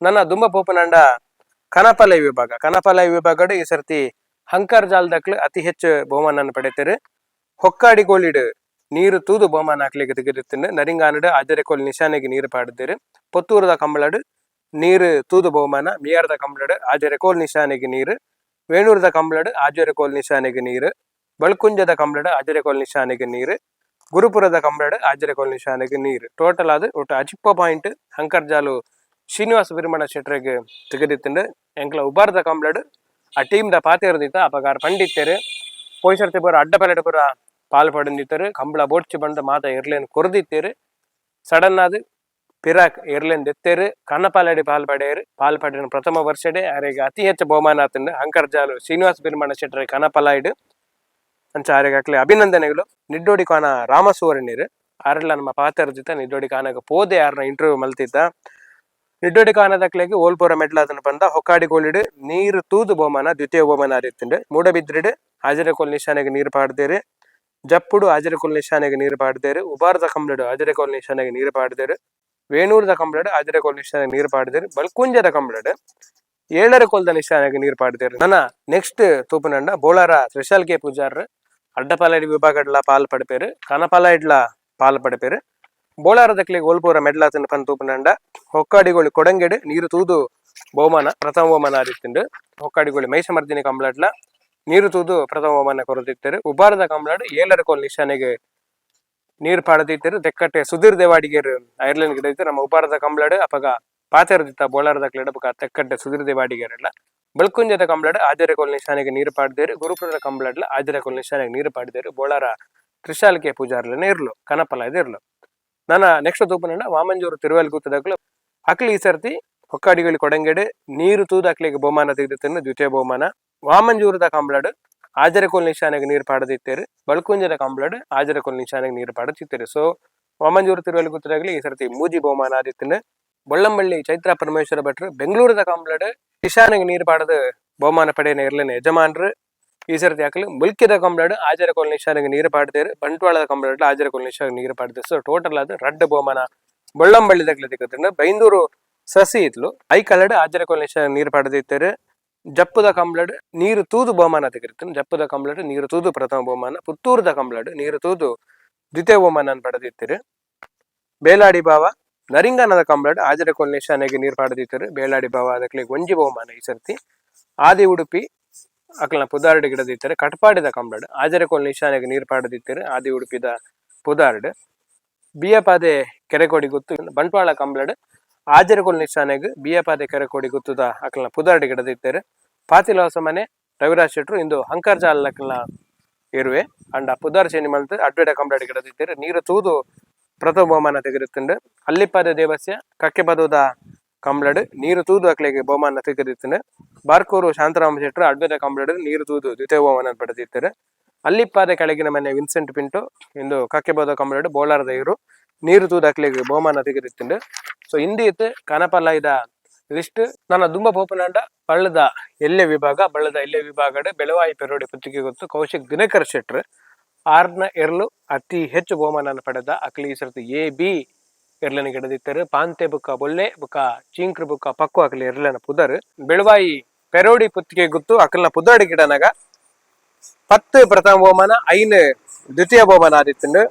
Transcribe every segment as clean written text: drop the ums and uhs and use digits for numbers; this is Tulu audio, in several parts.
ನನ್ನ ದುಂಬ ಪೋಪನಂಡ ಕನಪಲೈ ವಿಭಾಗ. ಕನಪಲೈ ವಿಭಾಗಡ್ ಈ ಸರ್ತಿ ಹಂಕರ್ ಜಾಲ್ದಕ್ಲು ಅತಿ ಹೆಚ್ಚು ಬಹುಮಾನ ಪಡೆತರು. ಹೊಕ್ಕಾಡಿ ಕೋಳಿಡ್ ನೀರು ತೂದು ಬಹುಮಾನ ಹಾಕ್ಲಿಕ್ಕೆ ತೆಗೆದಿತ್ತಂಡು. ನರಿಂಗಾನಡು ಅಜರೆಕೋಲ್ ನಿಶಾನೆಗೆ ನೀರು ಪಾಡಿದ್ದೇರು. ಪೊತ್ತೂರದ ಕಂಬಳಡು ನೀರು ತೂದು ಬಹುಮಾನ. ಮಿಯಾರದ ಕಂಬಳಡು ಆಜರೆಕೋಲ್ ನಿಶಾನೆಗೆ ನೀರು. ವೇಣೂರದ ಕಂಬಳಡು ಆಜರೆಕೋಲ್ ನಿಶಾನೆಗೆ ನೀರು. ಬಳ್ಕುಂಜದ ಕಂಬಳಡು ಆಜರೆಕೋಲ್ ನಿಶಾನೆಗೆ ನೀರು. ಗುರುಪುರದ ಕಂಬಳಡು ಆಜರೆಕೋಲ್ ನಿಶಾನೆಗೆ ನೀರು. ಟೋಟಲ್ ಅದು ಒಟ್ಟು ಅಜಿಪ್ಪ ಪಾಯಿಂಟ್ ಹಂಕರ್ಜಾಲು ಶ್ರೀನಿವಾಸ ಬಿರ್ಮಣ ಶೆಟ್ರೆಗ್ ತೆಗೆದಿತ್ತಂಡು. ಎಂಕ್ಲ ಉಬಾರದ ಕಂಬಳಡು ಆ ಟೀಮ್ ದ ಪಾತೆರ್ದಿತ್ತ ಅಪಗಾರ ಪಂಡಿತ್ತೇರು. ಪೋಯ್ಸರ್ತಿ ಪೂರ ಅಡ್ಡ ಪಲೆಡ್ ಪೂರ ಪಾಲ್ ಪಡೆದಿತ್ತರು. ಕಂಬಳ ಬೋಡ್ಚಿ ಬಂದ ಮಾತ ಎರ್ಲೇನ್ ಕೊರ್ದಿತ್ತೇರು. ಸಡನ್ ಆದ್ ಪಿರಾಕ್ ಎರ್ಲೇನ್ ದೆತ್ತೇರು. ಕನ್ನಪಾಲಡಿ ಪಾಲ್ ಪಡೆಯರು. ಪಾಲ್ ಪಡೆಯನ ಪ್ರಥಮ ವರ್ಷಡೆ ಅರೆಗೆ ಅತಿ ಹೆಚ್ಚು ಬಹುಮಾನ ಆತಂಡು ಹಂಕರ್ಜಾಲು ಶ್ರೀನಿವಾಸ ಬಿರ್ಮಣ ಶೆಟ್ಟರೆ ಕನಪಲಾಯ್ಡು. ಅಂಚ ಆರೆಗೆ ಅಕ್ಲೆ ಅಭಿನಂದನೆಗಳು. ನಿಡ್ಡೋಡಿ ಕಾನ ರಾಮಸುವರ್ಣಿರು ಆರೆಲ್ಲ ನಮ್ಮ ಪಾತೆರ್ದಿತ್ತ. ನಿಡ್ಡೋಡಿ ಕಾನಗ ಪೋದೆ ಯಾರನ್ನ ಇಂಟರ್ವ್ಯೂ ಮಲ್ತಿದ್ದ. ನಿಡ್ಡೋಡಿ ಕಾನದಕ್ಲೆಗೆ ಓಲ್ಪುರ ಮೆಡ್ಲಾದನ ಬಂದ. ಹೊಕ್ಕಾಡಿ ಗೋಳಿಡು ನೀರು ತೂದು ಬಹುಮಾನ, ದ್ವಿತೀಯ ಬಹುಮಾನ ಆದಿತ್ತುಂಡು. ಮೂಡಬಿದ್ರಿಡು ಆಜರೆಕೋಲ್ ನಿಶಾನೆಗೆ ನೀರು ಪಾಡ್ದೇರು. ಜಪ್ಪುಡು ಆಜರೆಕೋಲ್ ನಿಶಾನೆಗೆ ನೀರು ಪಾಡ್ದೇರು. ಉಬಾರದ ಕಂಬ್ಲಡು ಆಜರೆಕೋಲ್ ನಿಶಾನೆಗೆ ನೀರು ಪಾಡ್ದೇರು. ವೇಣೂರದ ಕಂಬ್ಲಡು ಆಜರೆಕೋಲ್ ನಿಶಾನೆಗೆ ನೀರು ಪಾಡ್ದೇರು. ಬಲ್ಕುಂಜದ ಕಂಬ್ಲಡು ಏಳರ ಕೋಲ್ದ ನಿಶಾನೆಗೆ ನೀರು ಪಾಡ್ದೇರು. ನನ್ನ ನೆಕ್ಸ್ಟ್ ತೂಪುನಂಡ ಬೋಳಾರ ತ್ರಿಶಾಲ್ ಕೆ ಪೂಜಾರ್. ಅಡ್ಡಪಾಲಡಿ ವಿಭಾಗಡ್ಲ ಪಾಲ್ ಪಡಿಪೇರು, ಕನಪಾಲ ಪಾಲ್ ಪಡಿಪೇರು. ಬೋಳಾರದಕ್ಲಿಗೆ ಓಲ್ಪೂರ ಮೆಡ್ಲಾತನ ಪನ್ ತೂಪುನಂಡ ಹೊಕ್ಕಾಡಿಗೋಳಿ ಕೊಡಂಗೆಡು ನೀರು ತೂದು ಬಹುಮಾನ, ಪ್ರಥಮ ಬಹುಮಾನ ಆದಿತ್ತುಂಡು. ಹೊಕ್ಕಾಡಿಗೋಳಿ ಮೈಸಮರ್ದಿನಿ ಕಂಬ್ಲಡ್ಲ ನೀರು ತೂದು ಪ್ರಥಮ ಬಹುಮಾನ ಕೊರದಿತ್ತರು. ಉಬಾರದ ಕಂಬ್ಲಡ್ ಏಳರ ಕೋಲ್ ನಿಶಾನೆಗೆ ನೀರು ಪಾಡದಿತ್ತರು. ತೆಕ್ಕಟ್ಟೆ ಸುಧೀರ್ ದೇವಾಡಿಗೇರು ಐರ್ಲೆಂಡ್ ಗಿಡ ನಮ್ಮ ಉಬಾರದ ಕಂಬ್ಲಡ್ ಅಪಗ ಪಾತೆರದಿತ್ತ ಬೋಳಾರದ ಬೊಕ ತೆಕ್ಕಟ್ಟೆ ಸುಧೀರ್ ದೇವಾಡಿಗೇರೆಲ್ಲ. ಬೆಳ್ಕುಂಜದ ಕಂಬ್ಲಡ್ ಆಜರೆ ಕೋಲ್ ನಿಶಾನೆಗೆ ನೀರು ಪಾಡ್ದೇರು. ಗುರುಪುರದ ಕಂಬ್ಲಡ್ಲ ಆಜರೆ ಕೋಲ್ ನಿಶಾನೆಗೆ ನೀರು ಪಾಡ್ದೇರು. ಬೋಳಾರ ತ್ರಿಶಾಲ್ಕೆ ಪೂಜಾರ್ಲನೆ ಇರ್ಲು, ಕನಪಲ ಇರ್ಲು. ನನ್ನ ನೆಕ್ಸ್ಟ್ ತೂಪನಂಡ ವಾಮಂಜೂರು ತಿರುವಲ್ ಗುತ್ತದಕ್ಲು. ಅಕ್ಲಿ ಈ ಸರ್ತಿ ಹೊಕ್ಕಾಡಿಗಳು ಕೊಡಂಗೆಡೆ ನೀರು ತೂದು ಅಕ್ಲಿಗೆ ಬಹುಮಾನ ತೆಗೆದಿತ್ತನ್ನು, ದ್ವಿತೀಯ ಬಹುಮಾನ. ವಾಮಂಜೂರದ ಕಂಬ್ಲಡ್ ಆಜರೆಕೋಲ್ ನಿಶಾನೆಗೆ ನೀರು ಪಾಡದಿತ್ತೇರು. ಬಳ್ಕುಂಜದ ಕಂಬ್ಲಡ್ ಆಜರೆಕೋಲ್ ನಿಶಾನೆಗೆ ನೀರು ಪಾಡದಿತ್ತೇರು. ಸೊ ವಾಮಂಜೂರು ತಿರುವಲ್ ಗುತ್ತದಾಗಲಿ ಈ ಸರ್ತಿ ಮೂಜಿ ಬಹುಮಾನ ಆದಿತ್ತನು. ಬೊಳ್ಳಂಬಳ್ಳಿ ಚೈತ್ರ ಪರಮೇಶ್ವರ ಭಟ್ರು ಬೆಂಗಳೂರದ ಕಂಬ್ಲಡ್ ನಿಶಾನೆಗೆ ನೀರು ಪಾಡದು ಬಹುಮಾನ ಪಡೆಯನ ಇರ್ಲೇನೆ ಯಜಮಾನ್ರು. ಈ ಸರ್ತಿ ಹಾಕಲು ಮುಲ್ಕಿದ ಕಂಬ್ಲಡ್ ಆಜರೆಕೋಲ್ ನಿಶಾನೆಗೆ ನೀರು ಪಾಡ್ದೇರು. ಬಂಟ್ವಾಳದ ಕಂಬ್ಲಡ್ ಆಜರೆಕೋಲ್ ನಿಶಾನೆಗೆ ನೀರು ಪಾಡ್ದೇರು. ಸೊ ಟೋಟಲ್ ಅದು ರಡ್ಡ್ ಬಹುಮಾನ ಬೊಳ್ಳಂಬಳ್ಳಿ ದಕ್ಲೆ ತಿಕ್ಕುತ್ತಂಡು. ಬೈಂದೂರು ಸಸಿ ಇತ್ಲು ಐಕಲಡ್ ಆಜರೆಕೋಲ್ ನಿಶಾನೆ ನೀರು ಪಾಡದಿತ್ತೇರು. ಜಪ್ಪುದ ಕಂಬ್ಲಡ್ ನೀರು ತೂದು ಬಹುಮಾನ ತೆಗಿರ್ತೀನಿ. ಜಪ್ಪುದ ಕಂಬ್ಲಡ್ ನೀರು ತೂದು ಪ್ರಥಮ ಬಹುಮಾನ. ಪುತ್ತೂರುದ ಕಂಬ್ಲಡ್ ನೀರು ತೂದು ದ್ವಿತೀಯ ಬಹುಮಾನ ಪಡೆದಿತ್ತಿರು. ಬೇಲಾಡಿ ಬಾವ ನರಿಂಗನದ ಕಂಬ್ಲಡ್ ಆಜರೆಕೋಲ್ ನಿಶಾನೆಗೆ ನೀರು ಪಾಡದಿತ್ತರು. ಬೇಲಾಡಿ ಬಾವ ಅದಕ್ಕೆ ಒಂಜಿ ಬಹುಮಾನ ಈ ಸರ್ತಿ. ಆದಿ ಉಡುಪಿ ಅಕ್ಲನ ಪುದಾರ್ಡ್ ಗಿಡದಿತ್ತಾರೆ. ಕಟ್ಪಾಡಿದ ಕಂಬ್ಲಡ್ ಆಜರೆಕೋಲ್ ನಿಶಾನೆಗೆ ನೀರು ಪಾಡದಿತ್ತರು. ಆದಿ ಉಡುಪಿದ ಪುದಾರ್ಡ್. ಬಿಯಪಾದೆ ಕೆರೆಕೋಡಿ ಗುತ್ತು ಬಂಟ್ವಾಳ ಕಂಬ್ಲಡ್ ಆಜರೆಕೋಲ್ ನಿಶಾನೆಗ್ ಬಿಯಪಾದೆ ಕೆರೆಕೋಡಿ ಗುತ್ತುದ ಅಕ್ಲನ ಪುದಾರ್ಡ್ ಗಿಡದಿತ್ತಾರೆ. ಪಾತಿಲ ಹೊಸ ಮನೆ ರವಿರಾಜ್ ಶೆಟ್ರು ಇಂದು ಹಂಕರ್ಜಾಲ್ ಅಕ್ಲನ ಇರುವೆ ಅಂಡ ಪುದಾರ್ ಚೇಂಜ್ ಮಲ್ತು ಅಡ್ವೇಡ ಕಂಬ್ಲಡ್ ಗಿಡದಿತ್ತಾರೆ. ನೀರು ತೂದು ಪ್ರಥಮ ಬಹುಮಾನ ತೆಗೆದಿತ್ತುಂಡು. ಅಲ್ಲಿಪ್ಪಾದ ದೇವಸ್ಯ ಕಕ್ಕೆ ಬದೋದ ಕಂಬ್ಲಡ್ ನೀರು ತೂದು ಅಕ್ಲೆಗೆ ಬಹುಮಾನ ತೆಗೆದಿತ್ತುಂಡು. ಬಾರ್ಕೂರು ಶಾಂತರಾಮ ಶೆಟ್ರು ಅಡ್ವೇದ ಕಂಬ್ಲಡ್ ನೀರು ತೂದು ದ್ವಿತೀಯ ಬಹುಮಾನ ಪಡೆದಿತ್ತಾರೆ. ಅಲ್ಲಿಪ್ಪಾದ ಕೆಳಗಿನ ಮನೆ ವಿನ್ಸೆಂಟ್ ಪಿಂಟು ಇಂದು ಕಕ್ಕೆಬೋದ ಕಂಬ್ಲಡ್ ಬೋಲಾರದ ಇರು ನೀರು ತೂದು ಅಕ್ಲೆಗೆ ಬಹುಮಾನ ತೆಗೆದಿತ್ತುಂಡು. ಸೊ ಇಂದಿತ್ತು ಕನಪಲ್ಲ ಇದ ಲಿಸ್ಟ್. ನನ್ನ ದುಂಬ ಪೋಪನಾಂಡ ಬಳ್ಳದ ಎಲ್ಲೆ ವಿಭಾಗ. ಬಳ್ಳದ ಎಲ್ಲೆ ವಿಭಾಗಡ್ ಬೆಳವಾಯಿ ಪೆರೋಡಿ ಪುತ್ತಿಗೆ ಗೊತ್ತು ಕೌಶಿಕ್ ದಿನಕರ್ ಶೆಟ್ರು ಆರ್ನ ಎರ್ಲು ಅತಿ ಹೆಚ್ಚು ಬಹುಮಾನ ಪಡೆದ. ಅಕ್ಲಿ ಈ ಸರ್ತಿ ಎ ಬಿ ಎರ್ಲನ ಗಿಡದಿತ್ತರು. ಪಾಂತೆ ಬುಕ್ಕ ಬೊಲ್ಲೆ ಬುಕ್ಕ ಚೀಂಕ್ರ ಬುಕ್ಕ ಪಕ್ಕು ಅಕ್ಲಿ ಎರ್ಲನ ಪುದರ್. ಬೆಳವಾಯಿ ಪೆರೋಡಿ ಪುತ್ತಿಗೆ ಗುತ್ತು ಅಕಲ್ನ ಪುದರ್ಡ್ ಗಿಡನಗ 10 ಪ್ರಥಮ ಬಹುಮಾನ, 5 ದ್ವಿತೀಯ ಬಹುಮಾನ ಆದಿತ್ತುಂಡು.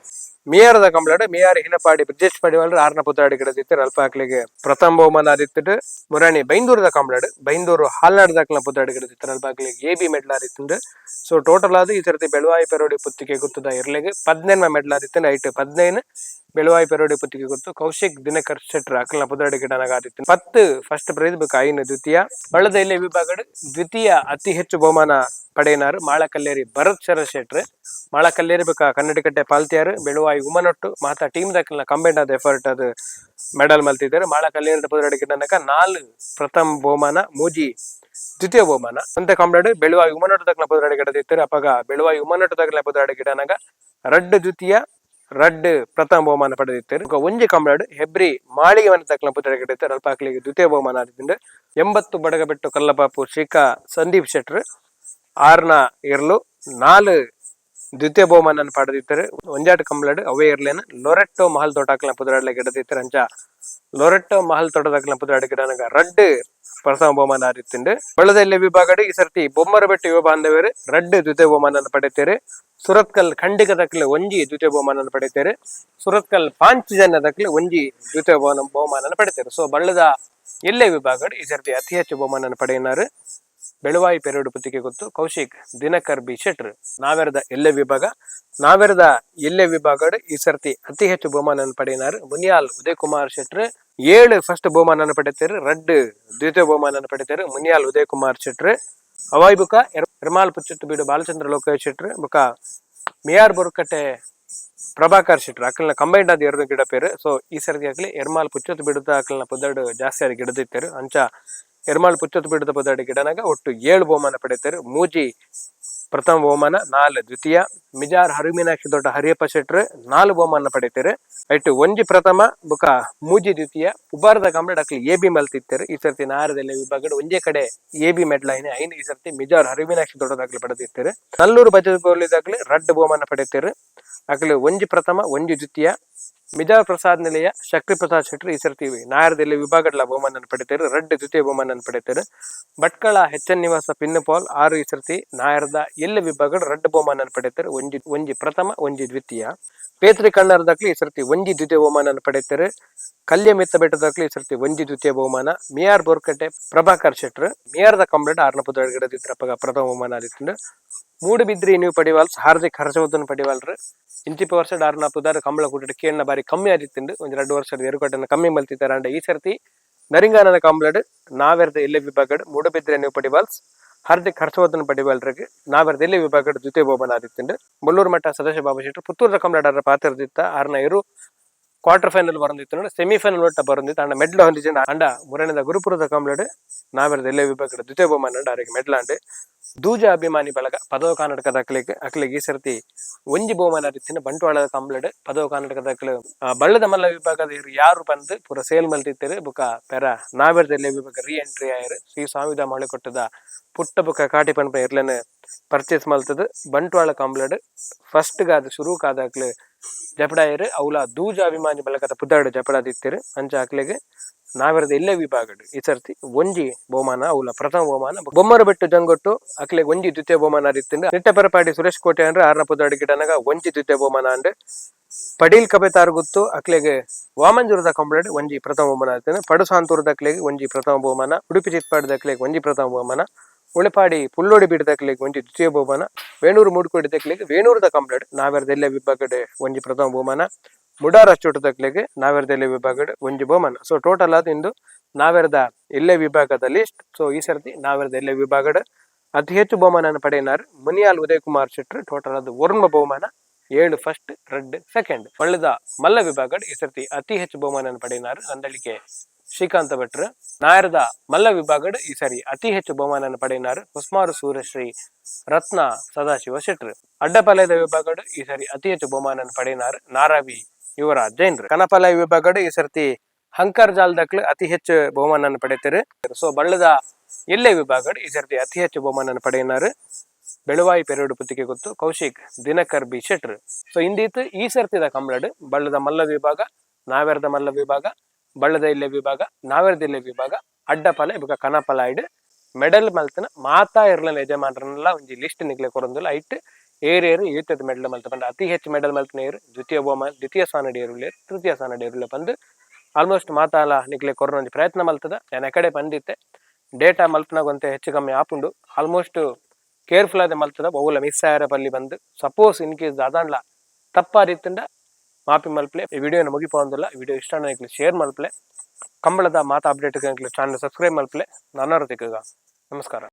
ಮಿಯಾರದ ಕಂಬ್ಲಡ್ ಮಿಯಾರ್ ಹಿನಪಾಡಿ ಬ್ರಿಜೇಶ್ ಪಡಿವಾಳ್ರು ಆರ್ನ ಪುತ್ತಾಡಿ ಗಿಡದಿತ್ತು. ಅಲ್ಪ ಅಕ್ಲಿಗೆ ಪ್ರಥಮ ಬಹುಮಾನ ಆದಿತ್ತುಂಡು. ಮುರಾಣಿ ಬೈಂದೂರದ ಕಂಬ್ಲಡ್ ಬೈಂದೂರು ಹಾಲ್ನಾಡ್ ದಾಖಲ ಪುತ್ತಾಡಿ ಗಿಡದಿತ್ತು. ಅಲ್ಪ ಅಕ್ಲಿಗೆ A B medal ಆದಿತ್ತುಂಡು. So total ಆದ ಈ ಸರ್ತಿ ಬೆಳವಾಯಿ ಪೆರೋಡಿ ಪುತ್ತಿಗೆ ಗುತ್ತದ ಇರ್ಲೆಗೆ 15 ಮೆಡಲ್ ಆದಿತ್ತು. ಐಟ್ 15 ಬೆಳವಾಯಿ ಪೆರೋಡಿ ಪುತ್ತಿಗೆ ಗೊತ್ತು ಕೌಶಿಕ್ ದಿನಕರ್ ಶೆಟ್ರ್ ಅಕಲ್ನ ಪುದಾಡಿ ಗಿಡನಾಗ ಆದಿತ್ತು. 10 ಫಸ್ಟ್ ಪ್ರೈಸ್ ಬೇಕು, 5 ದ್ವಿತೀಯ. ಬಳ್ಳದ ಇಲ್ಲಿ ವಿಭಾಗಡ್ ದ್ವಿತೀಯ ಅತಿ ಹೆಚ್ಚು ಬಹುಮಾನ ಪಡೆಯನಾರು ಮಾಳಕಲ್ಲೇರಿ ಭರತ್ ಶರತ್ ಶೆಟ್ರ್. ಮಾಳಕಲ್ಲೇರಿ ಬೇಕ ಕನ್ನಡಿಕಟ್ಟೆ ಪಾಲ್ತಿಯಾರು ಬೆಳುವಾಯಿ ಉಮನೊಟ್ಟು ಮಾತಾ ಟೀಮ್ ದಾಖಲಿನ ಕಂಬೈಂಡ್ ಆದ ಎಫರ್ಟ್ ಅದು ಮೆಡಲ್ ಮಲ್ತಿದ್ದಾರೆ. ಮಾಳಕಲ್ಲೇರಿ ಪುದರಡಿ ಗಿಡನಕ 4 ಪ್ರಥಮ ಬಹುಮಾನ, ಮೂಜಿ ದ್ವಿತೀಯ ಬಹುಮಾನ ಅಂತೆ. ಕಾಮ್ರೇಡ್ ಬೆಳುವಾಯಿ ಉಮನೊಟ್ಟು ದಕ್ಲ ಪುದರಡಿ ಗಿಡದಿತ್ತಾರೆ. ಅಪಗ ಬೆಳುವಾಯಿ ಉಮನೊಟ್ಟು ದಕ್ಲ ಪುದರಡಿ ಗಿಡನಗ ರಡ್ಡ್ ದ್ವಿತೀಯ, ರಡ್ಡ್ ಪ್ರಥಮ ಬಹುಮಾನ ಪಡೆದಿತ್ತಾರೆ. ಬೊಕ ಒಂಜಿ ಕಾಮ್ರೇಡ್ ಹೆಬ್ರಿ ಮಾಳಿಗೆ ಮನೆ ತಕ್ಲ ಪುದರಡಿ ಗಿಡ ಅಲ್ಪ ಅಕ್ಲಿಗೆ ದ್ವಿತೀಯ ಬಹುಮಾನ ಆದಿತ್ತುಂಡು. 80 ಬಡಗಬೆಟ್ಟು ಕಲ್ಲಪಾಪು ಶ್ರೀಕಾ ಸಂದೀಪ್ ಶೆಟ್ರ್ ಆರ್ನ ಇರ್ಲು 4 ದ್ವಿತೀಯ ಬಹುಮಾನ ಪಡೆದಿತ್ತೆರ್. ಒಂಜಾಟ್ ಕಂಬ್ಳಡ್ ಅವೇ ಇರ್ಲೇನ್ ಲೊರೆಟ್ಟೋ ಮಹಲ್ ತೋಟಾಕ್ಲ ಪುದರಾಡ್ಲೆ ಗಿಡದಿತ್ತೆರ್. ಅಂಚ ಲೊರೆಟ್ಟೋ ಮಹಲ್ ತೋಟದಾಕ್ಲ ಪುದರಾಡ್ ಗಿಡನಗ ರಡ್ಡ್ ಪ್ರಥಮ ಬಹುಮಾನ ಆದಿತ್ತುಂಡು. ಬಳ್ಳದೆಲ್ಲೆ ವಿಭಾಗಡ್ ಈ ಸರ್ತಿ ಬೊಮ್ಮರಬೆಟ್ಟು ಯುವ ಬಾಂಧವರು ರಡ್ಡ್ ದ್ವಿತೀಯ ಬಹುಮಾನ ಪಡೆತೇರು. ಸುರತ್ಕಲ್ ಖಂಡಿಕದಕ್ಲೆ ಒಂಜಿ ದ್ವಿತೀಯ ಬಹುಮಾನ ಪಡೆತೇರು. ಸುರತ್ಕಲ್ ಪಾಂಚಜನ್ಯದಕ್ಲೆ ಒಂಜಿ ದ್ವಿತೀಯ ಬಹುಮಾನ ಪಡೆತೇರು. ಸೊ ಬಳ್ಳದ ಎಲ್ಲೆ ವಿಭಾಗಡ್ ಈ ಸರ್ತಿ ಅತಿ ಹೆಚ್ಚು ಬಹುಮಾನ ಪಡೆಯಿನಾರು ಬೆಳುವಾಯಿ ಪೆರೋಡು ಪುತ್ತಿಗೆ ಗೊತ್ತು ಕೌಶಿಕ್ ದಿನಕರ್ ಬಿ ಶೆಟ್ರ್. ನಾವೆರದ ಎಲ್ಲೆ ವಿಭಾಗ. ನಾವೆರದ ಎಲ್ಲೆ ವಿಭಾಗಡ್ ಈ ಸರ್ತಿ ಅತಿ ಹೆಚ್ಚು ಬಹುಮಾನ ಪಡೆಯಿನಾರು ಮುನಿಯಾಲ್ ಉದಯ್ ಕುಮಾರ್ ಶೆಟ್ರ್. 7 ಫಸ್ಟ್ ಬಹುಮಾನ ಪಡೆತೇರು, ರಡ್ಡ್ ದ್ವಿತೀಯ ಬಹುಮಾನ ಪಡೆತೇರು ಮುನಿಯಾಲ್ ಉದಯ್ ಕುಮಾರ್ ಶೆಟ್ರ್. ಅವಾಯ್ ಬುಕ ಎರ್ಮಾಲ್ ಪುಚ್ಚತ್ತು ಬೀಡು ಬಾಲಚಂದ್ರ ಲೋಕೇಶ್ ಶೆಟ್ರ್ ಬುಕ ಮಿಯಾರ್ ಬೊರ್ಕಟ್ಟೆ ಪ್ರಭಾಕರ್ ಶೆಟ್ರ್ ಅಕಲ್ನ ಕಂಬೈಂಡ್ ಆದ ಎರಡು ಗಿಡ ಪೇರು. ಸೊ ಈ ಸರ್ತಿ ಅಕ್ಲಿ ಎರ್ಮಾಲ್ ಪುಚ್ಚತ್ತು ಬಿಡುತ್ತ ಅಕಲ್ನ ಪುದರ್ಡು ಜಾಸ್ತಿ ಆದ ಗಿಡದಿತ್ತೇರು. ಅಂಚ ಎರ್ಮಾಲ್ ಪುಚ್ಚತ್ತು ಬಿಡುತ್ತ ಪುದರ್ಡು ಗಿಡನಾಗ ಒಟ್ಟು 7 ಬಹುಮಾನ ಪಡೆತೇರು. ಮೂಜಿ ಪ್ರಥಮ ಬಹುಮಾನ, ನಾಲ್ ದ್ವಿತೀಯ. ಮಿಜಾರ್ ಹರಿಮೀನಾಕ್ಷಿ ದೊಡ್ಡ ಹರಿಯಪ್ಪ ಶೆಟ್ರ್ ನಾಲ್ ಬಹುಮಾನ ಪಡೆತೇರು. ಐಟು ಒಂಜಿ ಪ್ರಥಮ ಬುಕ ಮೂಜಿ ದ್ವಿತೀಯ. ಉಬಾರದ ಕಂಪ್ಲೀಟ್ ಅಕ್ಲಿ ಎ ಬಿ ಮಲ್ತಿತ್ತೇರು. ಈ ಸರ್ತಿ ನಾರದಲ್ಲಿ ವಿಭಾಗಡ್ ಒಂಜೇ ಕಡೆ ಎ ಬಿ ಮೆಡ್ಲ್ ಐನ ಐನ್ ಈ ಸರ್ತಿ ಮಿಜಾರ್ ಹರಿಮೀನಾಕ್ಷಿ ದೊಡ್ಡದಾಗ್ಲಿ ಪಡೆದಿತ್ತೇರು. ನಲ್ಲೂರು ಬಜೆಟ್ ದಾಗ್ಲಿ ರಡ್ಡ್ ಬಹುಮಾನ ಪಡೆತೇರು. ಅಕ್ಲಿ ಒಂಜಿ ಪ್ರಥಮ, ಒಂಜಿ ದ್ವಿತೀಯ. ಮಿಜಾರ್ ಪ್ರಸಾದ್ ನಿಲಯ ಶಕ್ತಿ ಪ್ರಸಾದ್ ಶೆಟ್ರು ಈ ಸರ್ತಿ ನಾಯರದಲ್ಲಿ ವಿಭಾಗಡ್ಲ ಬಹುಮಾನ ಪಡೆತೇರು, ರಡ್ಡ್ ದ್ವಿತೀಯ ಬಹುಮಾನ ಪಡೆತೇರು. ಭಟ್ಕಳ ಹೆಚ್ ಎನ್ ನಿವಾಸ ಪಿನ್ನಪಾಲ್ ಆರು ಈ ಸರ್ತಿ ನಾಯರದ ಎಲ್ಲ ವಿಭಾಗಡ್ ರಡ್ಡ್ ಬಹುಮಾನ ಪಡೆತೇರು, ಒಂಜಿ ಒಂಜಿ ಪ್ರಥಮ, ಒಂಜಿ ದ್ವಿತೀಯ. ಪೇತ್ರಿ ಕಣ್ಣರ್ದಾಕ್ಲಿ ಈ ಸರ್ತಿ ಒಂಜಿ ದ್ವಿತೀಯ ಬಹುಮಾನ ಪಡೆತೇರು. ಕಲ್ಯ ಮಿತ್ತ ಬೆಟ್ಟದಾಕ್ಲಿ ಈ ಸರ್ತಿ ಒಂಜಿ ದ್ವಿತೀಯ ಬಹುಮಾನ. ಮಿಯಾರ್ ಬೋರ್ಕಟ್ಟೆ ಪ್ರಭಾಕರ್ ಶೆಟ್ರು ಮಿಯಾರ್ದ ಕಂಪ್ಲೇಂಟ್ ಆರ್ನ ಪುದರ್ಗಡದಿತ್ತರಪ್ಪಗ ಪ್ರಥಮ ಬಹುಮಾನ ಆದಿತ್ತುಂಡು. ಮೂಡುಬಿದ್ರಿ ನೀವು ಪಡಿವಾಲ್ಸ್ ಹಾರ್ದಿಕ್ ಹರ್ಷವರ್ಧನ್ ಪಡಿವಾಲ್ರು. ಇಂಚಿಪ ವರ್ಷ ಆರ್ನ ಪುದಾರ್ ಕಂಬಳ ಕೂಟಿട്ട് ಕೇಣ್ಣ ಬಾರಿ ಕಮ್ಮಿ ಆದಿತ್ತುಂಡು. ಒಂಜಿ 2 ವರ್ಷದ ಎರುಕಟ್ಟನ್ನ ಕಮ್ಮಿ ಮಲ್ತಿದ್ದಾರೆ. ಅಂಡ ಈ ಸರ್ತಿ ನರಿಂಗಾನನ ಕಂಬ್ಳಡ್ ನಾವೆರ್ದ ಎಲ್ಲೆ ವಿಭಾಗಡ್ ಮೂಡುಬಿದ್ರೆ ನೀವು ಪಡಿವಾಲ್ಸ್ ಹಾರ್ದಿಕ್ ಹರ್ಷವರ್ಧನ್ ಪಡಿವಾಲ್ರಿಗೆ ನಾವೆರ್ದ ಎಲ್ಲೆ ವಿಭಾಗಡ್ ದ್ವಿತೀಯ ಬಹುಮಾನ ಆದಿತ್ತುಂಡು. ಮುಳ್ಳೂರು ಮಠ ಸದಸ್ಯ ಬಾಬು ಶೆಟ್ರು ಪುತ್ತೂರದ ಕಂಬ್ಳಡ್ ಆರ ಪಾತ್ರದಿತ್ತ. ಆರ್ನ ಇರು ಕ್ವಾರ್ಟರ್ ಫೈನಲ್ ಬರಂದಿತ್ತು, ಸೆಮಿಫೈನಲ್ ಒಟ್ಟ ಬರಂದಿತ್ತು. ಅಂಡ ಮೆಡ್ಲ್ ಹೊಂದಿದ್ದು. ಅಂಡ ಮುರಣಿದ ಗುರುಪುರದ ಕಂಬ್ಳಡ್ ನಾವೆರ್ದ ಎಲ್ಲೆ ವಿಭಾಗಡ್ ದ್ವಿತೀಯ ಬಹುಮಾನ ಅಂಡ ಆರಿಗೆ ಮೆಡ್ಲಾಂಡ್. ದೂಜ ಅಭಿಮಾನಿ ಬಳಗ ಪದವ ಕರ್ನಾಟಕದ ಅಕ್ಲೆಗ್ ಅಕ್ಲೆಗ್ ಈ ಸರ್ತಿ ಒಂಜಿ ಬಹುಮಾನ ರೀತಿನ. ಬಂಟ್ವಾಳದ ಕಂಬ್ಳಡ್ ಪದವ ಕರ್ನಾಟಕದ ಅಕ್ಲು ಬಳ್ಳದ ಮಲ್ಲ ವಿಭಾಗದ ಇರು ಯಾರು ಬಂದು ಪೂರ ಸೇಲ್ ಮಲ್ತಿತ್ತೇರು. ಬುಕ ಪೆರ ನಾವೆರ್ದ ವಿಭಾಗ ರೀ ಎಂಟ್ರಿ ಆಯರು. ಶ್ರೀ ಸ್ವಾಮಿದ ಮಳೆಕೊಟ್ಟದ ಪುಟ್ಟ ಬುಕ ಕಾಟಿ ಪನ್ಪ ಇರ್ಲೆನ್ ಪರ್ಚೇಸ್ ಮಲ್ತದ ಬಂಟ್ವಾಳ ಕಂಬ್ಳಡ್ ಫಸ್ಟ್ ಗಾದ ಶುರು ಕಾದಾಕ್ಲು ಜಪಡಾಯರು. ಅವಲ ದೂಜ ಅಭಿಮಾನಿ ಬಳಗದ ಪುದ್ದಾಡು ಜಪಡಾದಿತ್ತೇರು. ಅಂಚ ಅಕ್ಲೆಗ್ ನಾವೆರದ ಎಲ್ಲೇ ವಿಭಾಗಡ್ ಈ ಸರ್ತಿ ಒಂಜಿ ಬಹುಮಾನ, ಅವಲ ಪ್ರಥಮ ಬಹುಮಾನ. ಬೊಮ್ಮರ ಬೆಟ್ಟು ಜಂಗೊಟ್ಟು ಅಕ್ಲೆಗ್ ಒಂಜಿ ದ್ವಿತೀಯ ಬಹುಮಾನ ಆದಿತ್ತುಂಡು. ನಿಟ್ಟೆ ಪರಪಾಡಿ ಸುರೇಶ್ ಕೋಟೆ ಅಂದ್ರೆ ಆರ್ನ ಪುದ್ದಾಡು ಗಿಡನಗ ಒಂಜಿ ದ್ವಿತೀಯ ಬಹುಮಾನ ಅಂಡ್. ಪಡೀಲ್ ಕಬೆತಾರ್ ಗುತ್ತು ಅಕ್ಲೆಗ್ ವಾಮಂಜೂರದ ಕಂಪ್ಲೇಂಟ್ ಒಂಜಿ ಪ್ರಥಮ ಬಹುಮಾನ ಆಯ್ತು. ಪಡುಸಾಂತೂರದ ಅಕ್ಲೆಗ್ ಒಂಜಿ ಪ್ರಥಮ ಬಹುಮಾನ. ಉಡುಪಿ ಚಿತ್ಪಾಡದ ಅಕ್ಲೆಗ್ ಒಂಜಿ ಪ್ರಥಮ ಬಹುಮಾನ. ಉಳಿಪಾಡಿ ಪುಲ್ಲೋಡಿ ಬೀಡದಕ್ಲೆಗ್ ಒಂಜಿ ದ್ವಿತೀಯ ಬಹುಮಾನ. ವೇಣೂರು ಮೂಡ್ಕೋಡಿ ದಕ್ಲೆಗ್ ವೇಣೂರದ ಕಂಪ್ಲೇಂಟ್ ನಾವೆರದ ಎಲ್ಲೆ ವಿಭಾಗಡ್ ಒಂಜಿ ಪ್ರಥಮ ಬಹುಮಾನ. ಮುಡಾರ್ ಅಚ್ಚೋಟದಕ್ಲೆಗ್ ನಾವೆರದ ಎಲ್ಲೆ ವಿಭಾಗಡ್ ಒಂಜಿ ಬಹುಮಾನ. ಸೊ ಟೋಟಲ್ ಆದ್ ಇಂದು ನಾವೆರದ ಎಲ್ಲೆ ವಿಭಾಗದ ಲಿಸ್ಟ್. ಸೊ ಈ ಸರ್ತಿ ನಾವೆರದ ಎಲ್ಲೆ ವಿಭಾಗಡ್ ಅತಿ ಹೆಚ್ಚು ಬಹುಮಾನ ಪಡೆಯಿನಾರ್ ಮುನಿಯಾಲ್ ಉದಯ್ ಕುಮಾರ್ ಶೆಟ್ರು. ಟೋಟಲ್ ಅದು ಒರ್ಮ ಬಹುಮಾನ, 7 ಫಸ್ಟ್, ರೆಡ್ ಸೆಕೆಂಡ್. ಒಳ್ಳೆದ ಮಲ್ಲ ವಿಭಾಗಡ್ ಈ ಸರ್ತಿ ಅತಿ ಹೆಚ್ಚು ಬಹುಮಾನ ಪಡೆಯಿನಾರ್ ನಂದಳಿಕೆ ಶ್ರೀಕಾಂತ ಭಟ್ರು. ನಾಯರದ ಮಲ್ಲ ವಿಭಾಗಡ್ ಈ ಸರಿ ಅತಿ ಹೆಚ್ಚು ಬಹುಮಾನ ಪಡೆಯಿನಾರ್ ಹೊಸ್ಮಾರು ಸೂರ್ಯಶ್ರೀ ರತ್ನ ಸದಾಶಿವ ಶೆಟ್ರು. ಅಡ್ಡಪಾಳ್ಯದ ವಿಭಾಗಡ್ ಈ ಸರಿ ಅತಿ ಹೆಚ್ಚು ಬಹುಮಾನ ಪಡೆಯಿನಾರ್ ನಾರಾವಿ ಯುವರಾಜ್ ಜೈನ್ರು. ಕನಪಾಲಯ ವಿಭಾಗಡ್ ಈ ಸರ್ತಿ ಹಂಕರ್ ಜಾಲ್ದಕ್ಲು ಅತಿ ಹೆಚ್ಚು ಬಹುಮಾನ ಪಡೆಯುತ್ತಾರೆ. ಸೊ ಬಳ್ಳದ ಎಲ್ಲೆ ವಿಭಾಗಡ್ ಈ ಸರ್ತಿ ಅತಿ ಹೆಚ್ಚು ಬಹುಮಾನ ಪಡೆಯಿನಾರು ಬೆಳುವಾಯಿ ಪೆರೋಡು ಪುತ್ತಿಗೆ ಗೊತ್ತು ಕೌಶಿಕ್ ದಿನಕರ್ ಬಿ ಶೆಟ್ರು. ಸೊ ಇಂದೀತ್ ಈ ಸರ್ತಿದ ಕಂಬ್ಳಡ್ ಬಳ್ಳದ ಮಲ್ಲ ವಿಭಾಗ, ನಾವೆರದ ಮಲ್ಲ ವಿಭಾಗ, ಬಳ್ಳದ ಇಲ್ಲೆ ವಿಭಾಗ, ನಾವೆರದ ಇಲ್ಲೆ ವಿಭಾಗ, ಅಡ್ಡಪಲೆ ಬೊಕ ಕನಪಲಾಯ್ಡ್ ಮೆಡಲ್ ಮಲ್ತನ ಮಾತಾ ಇರ್ಲನ ಯಜಮಾನರನ್ನೆಲ್ಲ ಒಂಜಿ ಲಿಸ್ಟ್ ನಿಕ್ಲೆ ಕೊರೊಂದುಲ್ಲ. ಐಟ್ ಏರ್ ಏರ್ ಏತದ ಮೆಡಲ್ ಮಲ್ತ ಪಂಡ ಅತಿ ಹೆಚ್ಚು ಮೆಡಲ್ ಮಲ್ತನ ಏರ್, ದ್ವಿತೀಯ ಬಹುಮಾನ, ದ್ವಿತೀಯ ಸ್ಥಾನ ಏರುಲ್ಲೇರ್, ತೃತೀಯ ಸ್ಥಾನ ಏರುಲ್ಲೆ ಪಂದ್ ಆಲ್ಮೋಸ್ಟ್ ಮಾತಾಲ ನಿಕ್ಲೆ ಕೊರೊನ ಒಂಜಿ ಪ್ರಯತ್ನ ಮಲ್ತದ. ಯಾನ್ ಎಕಡೆ ಪಂದಿತ್ತೆ ಡೇಟಾ ಮಲ್ಪನಾಗ ಹೆಚ್ಚು ಕಮ್ಮಿ ಆಪುಂಡು. ಆಲ್ಮೋಸ್ಟ್ ಕೇರ್ಫುಲ್ ಆದ ಮಲ್ತದ, ಒವ್ಲ ಮಿಸ್ ಆಯರ ಪಲ್ಲಿ ಬಂದು. Suppose in case ದಾದಾಂಡ್ಲ ತಪ್ಪಾದಿತ್ತುಂಡ ಮಾಪಿ ಮಲ್ಪಲೆ. ಈ ವಿಡಿಯೋನ ಮುಗಿಪೊಂದುಲ್ಲ. ವಿಡಿಯೋ ಇಷ್ಟ ಶೇರ್ ಮಲ್ಪಲೆ. ಕಂಬಳದ ಮಾತಾ update channel subscribe ಮಲ್ಪಲೆ. ನಾನಾರು ತಿಕ್ಕಗ. ನಮಸ್ಕಾರ.